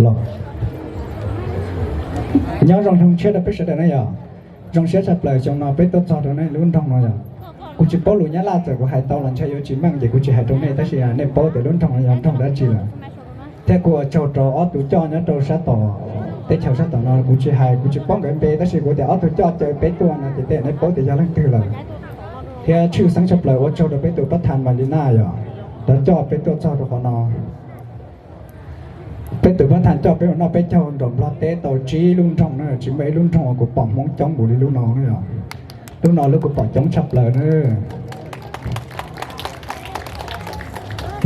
Los, nyob zoo xyoo tshiab rau peb sawv daws na yog. Zoo siab tshaj plaws xyoo no peb tuaj txog rau nej lub nroog no yog. Kuv tsis paub lus Nyab Laj, txawm kuv hais tau los ntshe yuav tsis meej ces kuv tsis hais rau nej, tab sis nej paub tias lub nroog no yog nroog dab tsi lawm. Thiab kuv ua tsaug rau ob tug coj nyob rau sab tom, teb chaws sab tom no kuv tsis hais, kuv tsis paub nkawd npe, tab sis kuv tias ob tug coj caw peb tuaj no ces tej nej paub tias yog leej twg lawm. Thiab tshwj xeeb tshaj plaws ua tsaug rau peb tus pab thas Mas Lis Nas yog, coj peb tuaj txog rau qhov no. Peb tus pab thas coj peb mus noj peb caug nram Nplog teb tau tsib lub nroog na, tsis muaj ib lub nroog uas kuv pom Hmoob coob npaum li lub no na yog. Lub no lub kuv pom coob tshaj plaws na.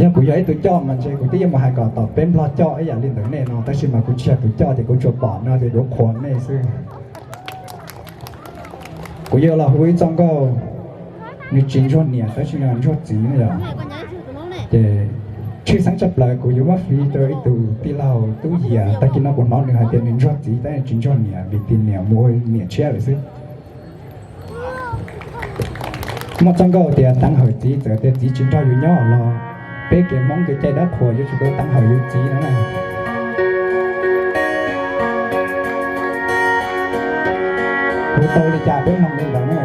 Yog kuv yog ib tug coj mas ntshe kuv twb yuav mus hais kom tom peb Nplog coj ib yam li ntawm nej no, tab sis mas kuv tsis yog tus coj ces kuv tsuas pom no ces kuv qhuas nej xwb. Kuv yuav los hu ib txoj nkauj, nws tsis ntsuag niam tab sis ntsuag txiv na yog. Ces tshwj xeeb tshaj plaws kuv yuav muab fij rau ib tug tij laug Tub Yias, tag kis no kuv hnov nws hais tias nws ntsuag txiv tab tsis ntsuag niam vim tis niam mus ua niam tshiab lawm xwb. Muaj txoj nkauj tias teev hawm txiv, txawm tias txiv tsis nrog yus nyob los peb kev Hmoob kev cai dab qhuas yuav tsum tau teev hawm yus txiv no na. Kuv tau li cas peb mloog li ntawd na.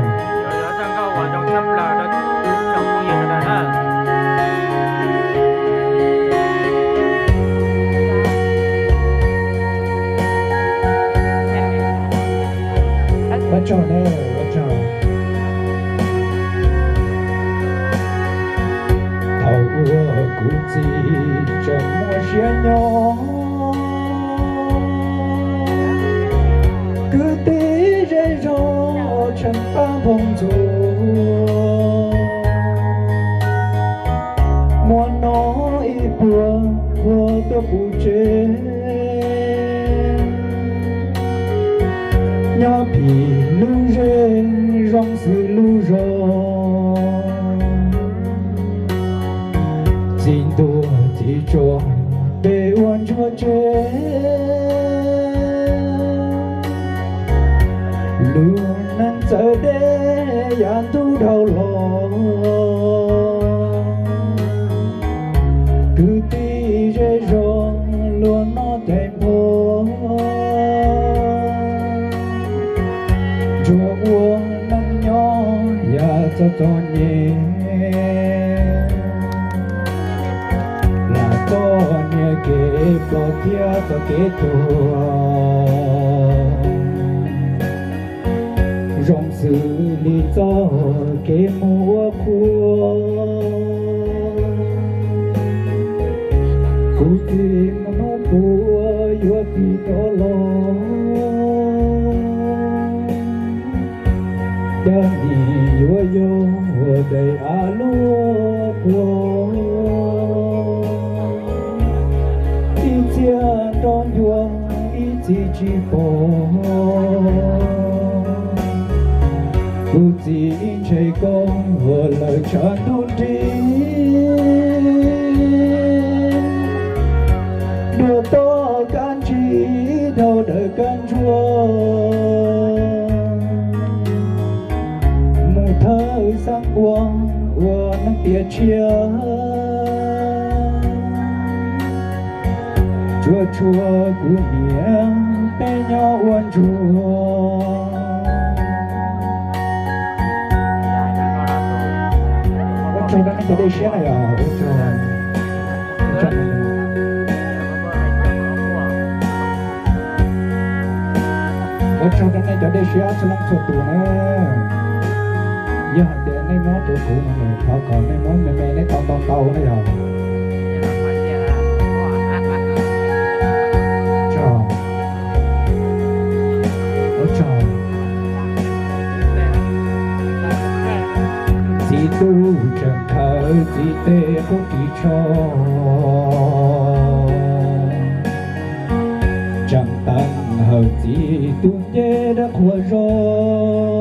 Ua tsaug, ua tsaug. Thaum ub kuv txiv tseem muaj siab nyob, kwv tij zej zog tseem pab nphooj ntxuag, muaj no ib puag ua tuaj pub tsev. Nyob phim lub zej zoo xws lub zos, txiv ntuag txiv tsuag peb ua ntsuag tsev. Lub neej txawv deb yav ntuj dhau los, kwv tij zej zog luag noj caiv npog, ntsuag ua neej nyob yam txom txom nyem, lam txoj niag kev ploj thiab txoj kev tuag, zoo xws li txoj kev mus ua qhua. Kuv txiv mus hnub puav yuav tim rov los, cas nim yuav yog daim av luaj quas, ib txhia nrov ncua ib txhia tsis pom. Kuv txiv ntshe koj ua lawm tshav ntuj nrig, dua toj kab ntsig dhau daws kab ntsuag, mus thawj xeeb ua ua neej tiav tshiab, tsuas tshuav kuv niam peb nyob ua ntsuag. Ua tsaug rau nej cov dej siab na yog, ua tsaug. Ua tsaug rau nej cov dej siab txhua leej txhua tus na. Yog hais tias nej muab rau kuv no, thov kom nej muab me me, nej tau ntau ntau na yog. Tsaug. Ua tsaug. Txiv tub tseem khawb txiv tes qub ris tsho, tseem teev hawm txiv tub ncej dawb qhuav zog.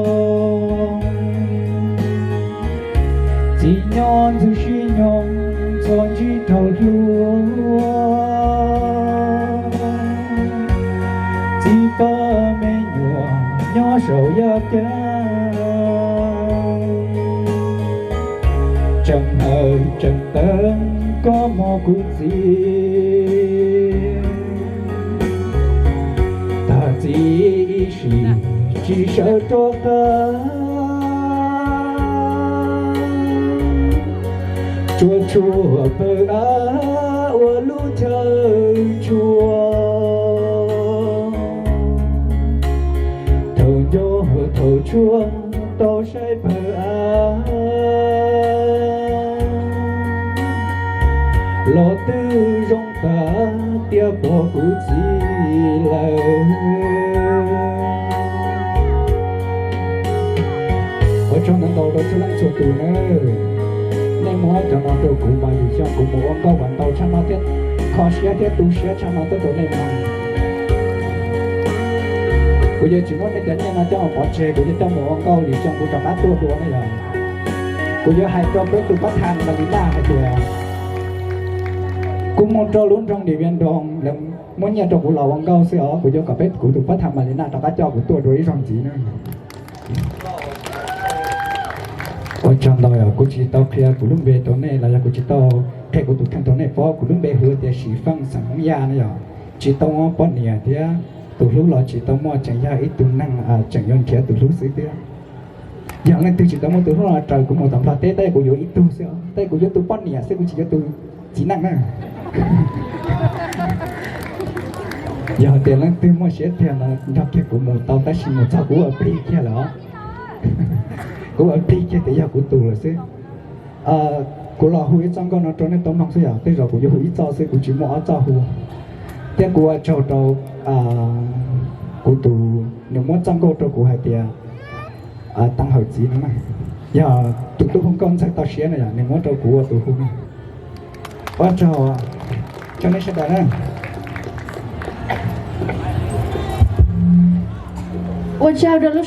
Txiv nyob ntxwg sib nyoog txog ntsib rau hlua, txiv pab me nyuam nyob saum yaj ceeb. Tseem hawm tseem tawv koj mog kuv txiv, tag txiv ib sim tsis sawv rov qab. Tsuag tsuag pawg av ua lub chaw tshua, thaum nco thaum tshuav tau saib pawg av los twb zoo tas tias pom kuv txiv lawm. Ua tsaug ntau ntau rau txhua leej txhua tus na. Nej muab cov no rau kuv mas yus xyoo kuv mus ua nkauj mas ntau tshaj no thiab, kho siab thiab tu siab tshaj no tuaj rau nej mog. Kuv yuav tsis muab nej cov nyiaj no coj mus pov tseg, kuv yuav coj mus ua nkauj yus xyoo kuv rov qab tuaj dua na yog. Kuv yuav hais rau peb tus pab tham Malina hais tias kuv mus rau lub nroog Điện Biên Đông lawv muab nyiaj rau kuv los ua nkauj xwb os, kuv yuav kom peb kuv tus pab tham Malina rov qab coj kuv tuaj dua ib zaug ntxiv na. Ua tsaug ntau, yog kuv tsis tau qhia kuv lub npe rau nej los yog kuv tsis tau qhia kuv tus kheej rau nej paub, kuv lub npe hu tias Sim Feej xeem Hmoob Yaj na yog. Tsis tau muaj poj niam thiab tus hlub los tsis tau muaj, tseem yog ib tug neeg tseem yuav nrhiav tus hlub xwb thiab. Yog leej twg tsis tau muaj tus hlub los raws kuv mus tom Nplog teb, tab kuv yuav ib tug xwb, tab kuv yuav tus poj niam xwb, kuv tsis yuav tus txiv neej na. Yog hais tias leej twg muaj siab tiag no nrog kiag kuv mus tau, tab sis mus txog kuv ua plig kiag lawm os. Kuv ua plig kiag tias yog kuv tus lawm xwb. Kuv los hu ib txoj nkauj no rau nej tau mloog xwb, yog tej zaum kuv yuav hu ib txoj xwb, kuv tsis muaj ob txoj hu. Thiab kuv ua tsaug rau kuv tus, nws muab txoj nkauj rau kuv hais tias Teev Hawm Txiv no na, yog tus tub hu nkauj ntxawg toj siab na yog, nws muab rau kuv ua tus hu na. Ua tsaug, tsaug nej sawv daws na. Ua tsaug rau lub